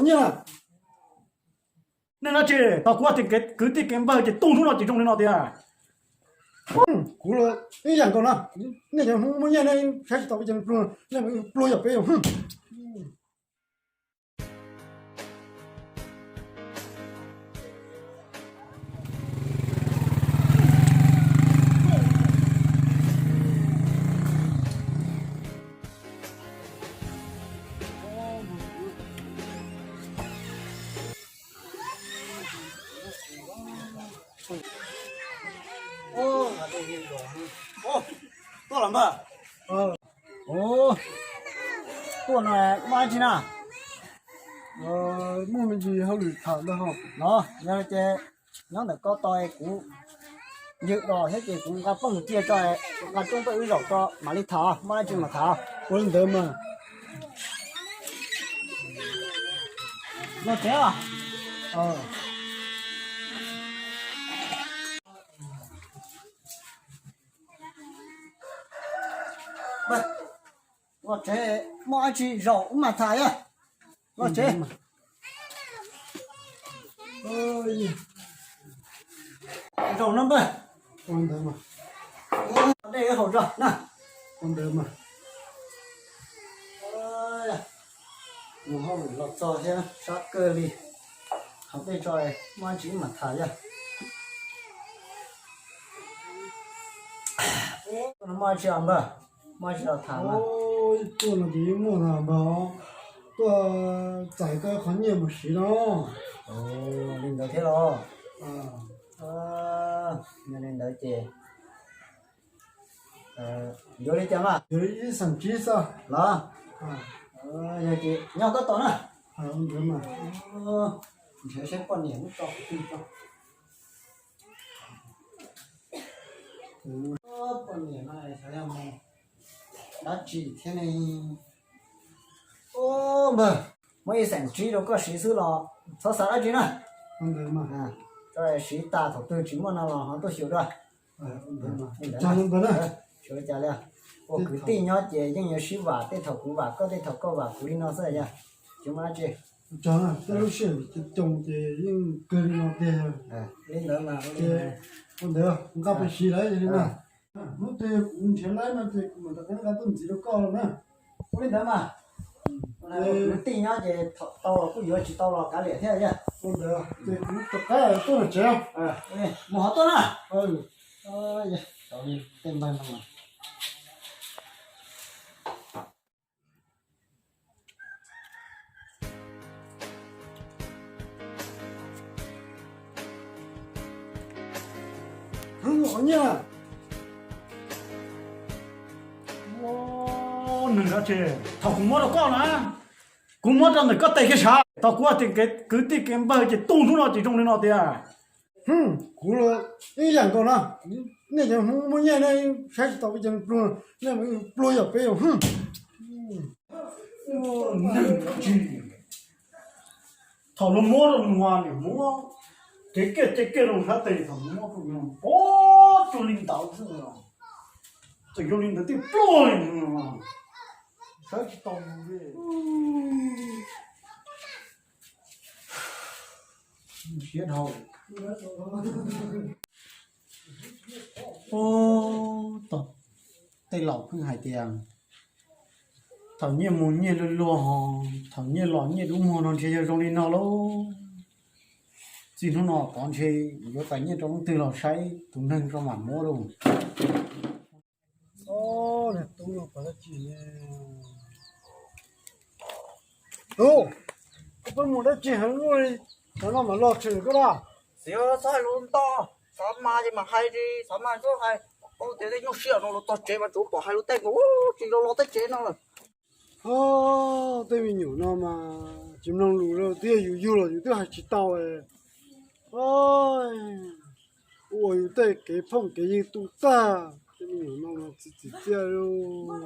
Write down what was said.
Nyiaj, nej dab tsi tau kuv tias kwv tij kev npawg ces tu hnub no ces zoo li no tiag. Kuv los ib yam nkaus na, nej cov Hmoob muaj nyiaj nej saib tsis taus peb cov pluag, nej pluag yam peb. Tuaj los npawg. Tuaj no muaj dab tsi na? Muaj me ntsis hauj lwm tham ntag. Los yog ces nyob ntawm koj tos kuv ywg dos thiab ces kuv nqa poj mus cia tso, nqa rooj paj wb zaum tso mam li tham, muaj dab tsi mas tham. Ua li ntawd mas. Los tsev os. Los tsev, muaj dab tsi zaum wb mam tham yog. Los tsev. Zaum no npawg. Dej wb haus tso na. Mus hauj lwm los txog thiab sab kawg li. Haus dej tso, muaj dab tsi wb mam tham yog. Muaj dab tsi os npawg? Muaj dab tsi los tham? Tuaj no ces yeej muaj na npawg, tuaj txais koj qhov nyiaj mus siv no. Li ntawd thiab los? Yog li ntawd ces yuav li cas mas? Yuav li ib xeem tsib xwb los? Yog ces nyob koj tos na. Nrhiav saib poj niam lub tso twg tso. Poj niam no xyov yog mus dab tsi thiab ne. Npawg, muab ib xeem tsib rau koj siv xwb los txhob xav dab tsi na. Siv tas thaum twg tsis muaj no los ho tuaj xyuas dua. Xyuas li cas li, ua kwv tij nyob ces yeej yuav sib vam, tej thaum kuv vam koj, tej thaum koj vam kuv li no xwb yog tsis muaj dab tsi. Tej lub sij hawm coob ces yeej kawg li no tiag. Li ntawd mas ua ntawd nqa pes siv lawm li na. Hnub twg kuv nrhiav laib no ces kuv mam rov qab nqa tuaj ntxiv rau koj na. Ua li ntawd mas, kwv tij nyob ces thaum tau los kuj yuav, tsis tau los kav liam thiab yog. Ua ntawd ces kuv rov qab tuaj lawm tsev. Mus hov tuaj na. Tej npawg no mas Nws dab tsi? Thaum kuv muab rau koj na, kuv muab rau ntawm koj tes kiag sav. Thaum kuv tias kwv tij kev npawg ces tu hnub no ces zoo li no tiag. Kuv los ib yam nkaus na, nej cov Hmoob muaj nyiaj nej saib tsis taus peb cov pluag, nej pluag yam peb. Neeg dab tsi, thaum luag muab rau nws mas nws muab cev kiag cev kiag rau sab tes, thaum luag muab rau nws pov cuag li ntawd xwb. Txawm yog li ntawd tej pluag li saib tsis taus li. Siab dhau. Ub, tej laus pheej hais tias thaum nyiaj mus nyiaj luag luag ho, thaum nyiaj los nyiaj dub muag no ntshe yog zoo li no lauj. Txij hnub no pov ntshe yuav txais nyiaj rau leej twg los saib tus neeg rau mam muab lauj. Tub, koj pheej mus dab tsi heev luaj li, cov no mam los tshwm koj da. Txiv, txhob hais lus ntau, xav mas ces mam hais, tsis xav mas txhob hais. Ua tias tej nyuj siab no los txog tsev mas tsuas pom hais lus tej nkaus, tsis los los tej tsev no lawm. Tej me nyuam no mas tsis mloog lus li, twb yog yus yug los yus twb hais tsis tau. Ua yus tej kev phooj kev ywg tu tag, tej me nyuam no mas txiv txiv txiaj lauj.